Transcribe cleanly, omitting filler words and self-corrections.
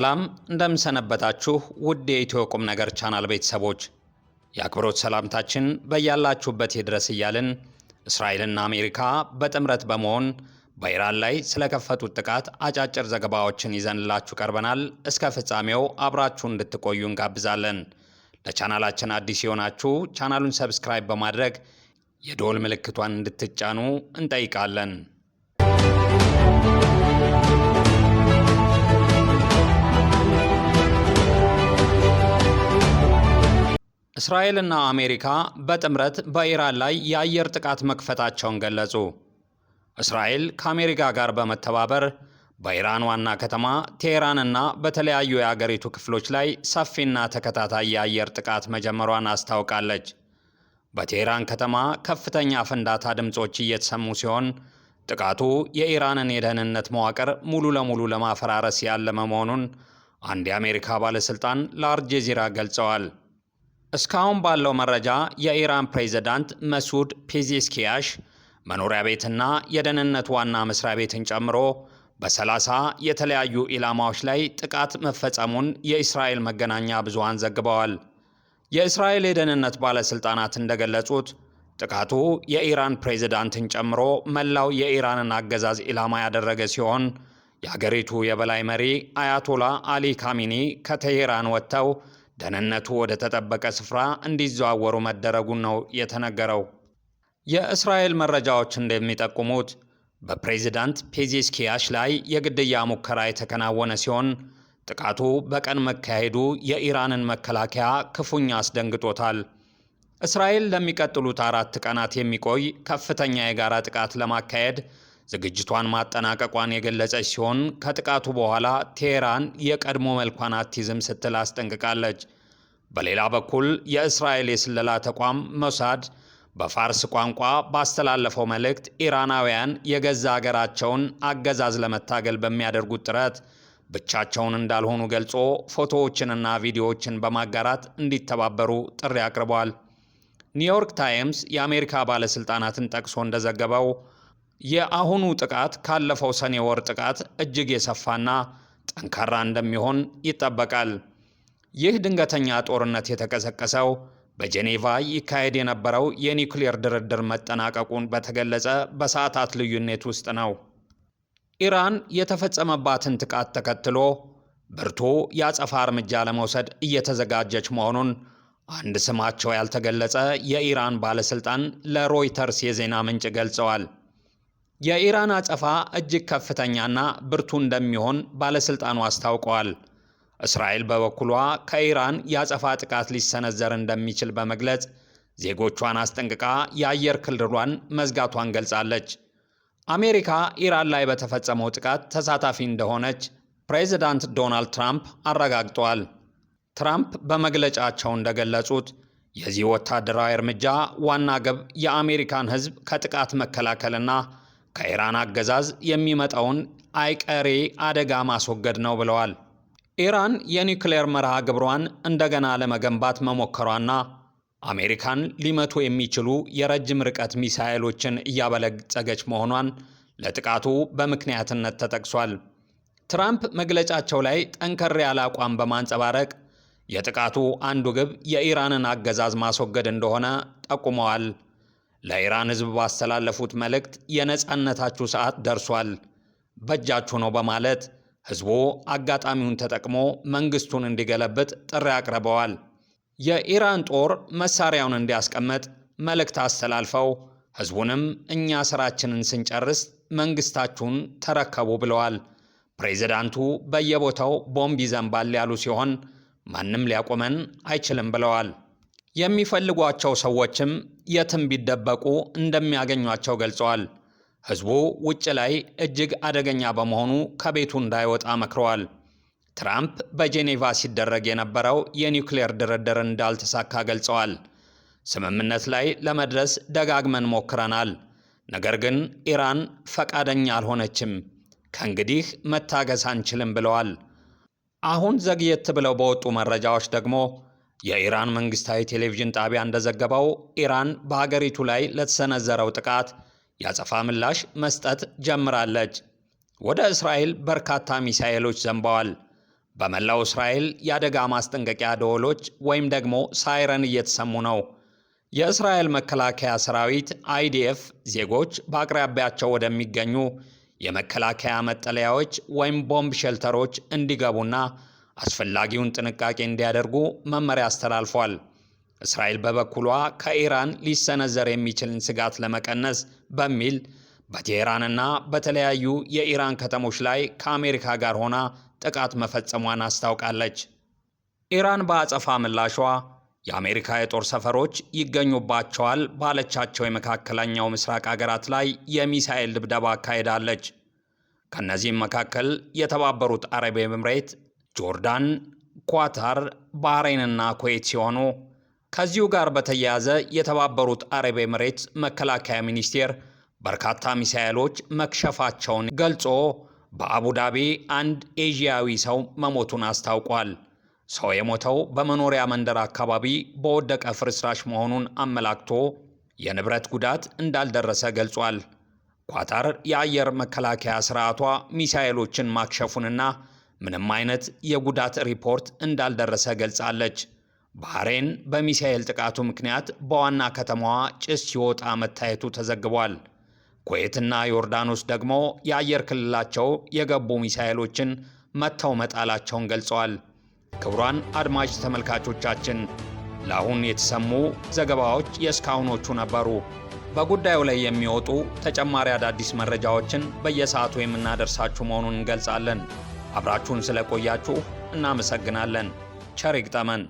ሰላም እንደምን ሰነበታችሁ ውድ የኢትዮ ቁም ነገር ቻናል ቤተሰቦች፣ የአክብሮት ሰላምታችን በያላችሁበት ይድረስ እያልን እስራኤልና አሜሪካ በጥምረት በመሆን በኢራን ላይ ስለከፈቱት ጥቃት አጫጭር ዘገባዎችን ይዘንላችሁ ቀርበናል። እስከ ፍጻሜው አብራችሁ እንድትቆዩ እንጋብዛለን። ለቻናላችን አዲስ የሆናችሁ ቻናሉን subscribe በማድረግ የደወል ምልክቷን እንድትጫኑ እንጠይቃለን። እስራኤልና አሜሪካ በጥምረት በኢራን ላይ የአየር ጥቃት መክፈታቸውን ገለጹ። እስራኤል ከአሜሪካ ጋር በመተባበር በኢራን ዋና ከተማ ቴሄራንና በተለያዩ የአገሪቱ ክፍሎች ላይ ሰፊና ተከታታይ የአየር ጥቃት መጀመሯን አስታውቃለች። በቴሄራን ከተማ ከፍተኛ ፍንዳታ ድምፆች እየተሰሙ ሲሆን፣ ጥቃቱ የኢራንን የደህንነት መዋቅር ሙሉ ለሙሉ ለማፈራረስ ያለመ መሆኑን አንድ የአሜሪካ ባለሥልጣን ለአልጀዚራ ገልጸዋል። እስካሁን ባለው መረጃ የኢራን ፕሬዝዳንት መሱድ ፔዜሽኪያን መኖሪያ ቤትና የደህንነት ዋና መስሪያ ቤትን ጨምሮ በ30 የተለያዩ ኢላማዎች ላይ ጥቃት መፈጸሙን የእስራኤል መገናኛ ብዙሃን ዘግበዋል። የእስራኤል የደህንነት ባለሥልጣናት እንደገለጹት ጥቃቱ የኢራን ፕሬዝዳንትን ጨምሮ መላው የኢራንን አገዛዝ ኢላማ ያደረገ ሲሆን፣ የአገሪቱ የበላይ መሪ አያቶላ አሊ ካሚኒ ከቴሄራን ወጥተው ደህንነቱ ወደ ተጠበቀ ስፍራ እንዲዘዋወሩ መደረጉን ነው የተነገረው። የእስራኤል መረጃዎች እንደሚጠቁሙት በፕሬዝዳንት ፔዜሽኪያን ላይ የግድያ ሙከራ የተከናወነ ሲሆን፣ ጥቃቱ በቀን መካሄዱ የኢራንን መከላከያ ክፉኛ አስደንግጦታል። እስራኤል ለሚቀጥሉት 4 ቀናት የሚቆይ ከፍተኛ የጋራ ጥቃት ለማካሄድ ዝግጅቷን ማጠናቀቋን የገለጸች ሲሆን፣ ከጥቃቱ በኋላ ቴሄራን የቀድሞ መልኳን አትይዝም ስትል አስጠንቅቃለች። በሌላ በኩል የእስራኤል የስለላ ተቋም ሞሳድ በፋርስ ቋንቋ ባስተላለፈው መልእክት ኢራናውያን የገዛ አገራቸውን አገዛዝ ለመታገል በሚያደርጉት ጥረት ብቻቸውን እንዳልሆኑ ገልጾ ፎቶዎችንና ቪዲዮዎችን በማጋራት እንዲተባበሩ ጥሪ አቅርበዋል። ኒውዮርክ ታይምስ የአሜሪካ ባለሥልጣናትን ጠቅሶ እንደዘገበው የአሁኑ ጥቃት ካለፈው ሰኔ ወር ጥቃት እጅግ የሰፋና ጠንካራ እንደሚሆን ይጠበቃል። ይህ ድንገተኛ ጦርነት የተቀሰቀሰው በጄኔቫ ይካሄድ የነበረው የኒውክሌር ድርድር መጠናቀቁን በተገለጸ በሰዓታት ልዩነት ውስጥ ነው። ኢራን የተፈጸመባትን ጥቃት ተከትሎ ብርቱ የአጸፋ እርምጃ ለመውሰድ እየተዘጋጀች መሆኑን አንድ ስማቸው ያልተገለጸ የኢራን ባለሥልጣን ለሮይተርስ የዜና ምንጭ ገልጸዋል። የኢራን አጸፋ እጅግ ከፍተኛና ብርቱ እንደሚሆን ባለሥልጣኑ አስታውቀዋል። እስራኤል በበኩሏ ከኢራን የአጸፋ ጥቃት ሊሰነዘር እንደሚችል በመግለጽ ዜጎቿን አስጠንቅቃ የአየር ክልሏን መዝጋቷን ገልጻለች። አሜሪካ ኢራን ላይ በተፈጸመው ጥቃት ተሳታፊ እንደሆነች ፕሬዚዳንት ዶናልድ ትራምፕ አረጋግጠዋል። ትራምፕ በመግለጫቸው እንደገለጹት የዚህ ወታደራዊ እርምጃ ዋና ግብ የአሜሪካን ሕዝብ ከጥቃት መከላከልና ከኢራን አገዛዝ የሚመጣውን አይቀሬ አደጋ ማስወገድ ነው ብለዋል። ኢራን የኒውክሌር መርሃ ግብሯን እንደገና ለመገንባት መሞከሯና አሜሪካን ሊመቱ የሚችሉ የረጅም ርቀት ሚሳኤሎችን እያበለጸገች መሆኗን ለጥቃቱ በምክንያትነት ተጠቅሷል። ትራምፕ መግለጫቸው ላይ ጠንከር ያለ አቋም በማንጸባረቅ የጥቃቱ አንዱ ግብ የኢራንን አገዛዝ ማስወገድ እንደሆነ ጠቁመዋል። ለኢራን ሕዝብ ባስተላለፉት መልእክት የነጻነታችሁ ሰዓት ደርሷል፣ በእጃችሁ ነው በማለት ሕዝቡ አጋጣሚውን ተጠቅሞ መንግስቱን እንዲገለብጥ ጥሪ አቅርበዋል። የኢራን ጦር መሳሪያውን እንዲያስቀምጥ መልእክት አስተላልፈው ሕዝቡንም እኛ ስራችንን ስንጨርስ መንግስታችሁን ተረከቡ ብለዋል። ፕሬዚዳንቱ በየቦታው ቦምብ ይዘንባል ያሉ ሲሆን ማንም ሊያቆመን አይችልም ብለዋል። የሚፈልጓቸው ሰዎችም የትም ቢደበቁ እንደሚያገኟቸው ገልጸዋል። ሕዝቡ ውጭ ላይ እጅግ አደገኛ በመሆኑ ከቤቱ እንዳይወጣ መክረዋል። ትራምፕ በጄኔቫ ሲደረግ የነበረው የኒውክሌር ድርድር እንዳልተሳካ ገልጸዋል። ስምምነት ላይ ለመድረስ ደጋግመን ሞክረናል፣ ነገር ግን ኢራን ፈቃደኛ አልሆነችም። ከእንግዲህ መታገስ አንችልም ብለዋል። አሁን ዘግየት ብለው በወጡ መረጃዎች ደግሞ የኢራን መንግስታዊ ቴሌቪዥን ጣቢያ እንደዘገበው ኢራን በሀገሪቱ ላይ ለተሰነዘረው ጥቃት የአጸፋ ምላሽ መስጠት ጀምራለች። ወደ እስራኤል በርካታ ሚሳኤሎች ዘንበዋል። በመላው እስራኤል የአደጋ ማስጠንቀቂያ ደወሎች ወይም ደግሞ ሳይረን እየተሰሙ ነው። የእስራኤል መከላከያ ሰራዊት IDF ዜጎች በአቅራቢያቸው ወደሚገኙ የመከላከያ መጠለያዎች ወይም bomb shelter ኦች እንዲገቡና አስፈላጊውን ጥንቃቄ እንዲያደርጉ መመሪያ አስተላልፏል። እስራኤል በበኩሏ ከኢራን ሊሰነዘር የሚችልን ስጋት ለመቀነስ በሚል በቴሄራንና በተለያዩ የኢራን ከተሞች ላይ ከአሜሪካ ጋር ሆና ጥቃት መፈጸሟን አስታውቃለች። ኢራን በአጸፋ ምላሿ የአሜሪካ የጦር ሰፈሮች ይገኙባቸዋል ባለቻቸው የመካከለኛው ምስራቅ አገራት ላይ የሚሳኤል ድብደባ አካሂዳለች። ከእነዚህም መካከል የተባበሩት አረብ ኤምሬት፣ ጆርዳን፣ ኳታር፣ ባህሬንና ኩዌት ሲሆኑ፣ ከዚሁ ጋር በተያያዘ የተባበሩት አረብ ኤምሬት መከላከያ ሚኒስቴር በርካታ ሚሳኤሎች መክሸፋቸውን ገልጾ በአቡዳቢ አንድ ኤዥያዊ ሰው መሞቱን አስታውቋል። ሰው የሞተው በመኖሪያ መንደር አካባቢ በወደቀ ፍርስራሽ መሆኑን አመላክቶ የንብረት ጉዳት እንዳልደረሰ ገልጿል። ኳታር የአየር መከላከያ ስርዓቷ ሚሳኤሎችን ማክሸፉንና ምንም አይነት የጉዳት ሪፖርት እንዳልደረሰ ገልጻለች። ባህሬን በሚሳኤል ጥቃቱ ምክንያት በዋና ከተማዋ ጭስ ሲወጣ መታየቱ ተዘግቧል። ኩዌትና ዮርዳኖስ ደግሞ የአየር ክልላቸው የገቡ ሚሳኤሎችን መትተው መጣላቸውን ገልጸዋል። ክቡራን አድማጭ ተመልካቾቻችን፣ ለአሁን የተሰሙ ዘገባዎች የእስካሁኖቹ ነበሩ። በጉዳዩ ላይ የሚወጡ ተጨማሪ አዳዲስ መረጃዎችን በየሰዓቱ የምናደርሳችሁ መሆኑን እንገልጻለን። አብራችሁን ስለቆያችሁ እናመሰግናለን። ቸር ይግጠመን።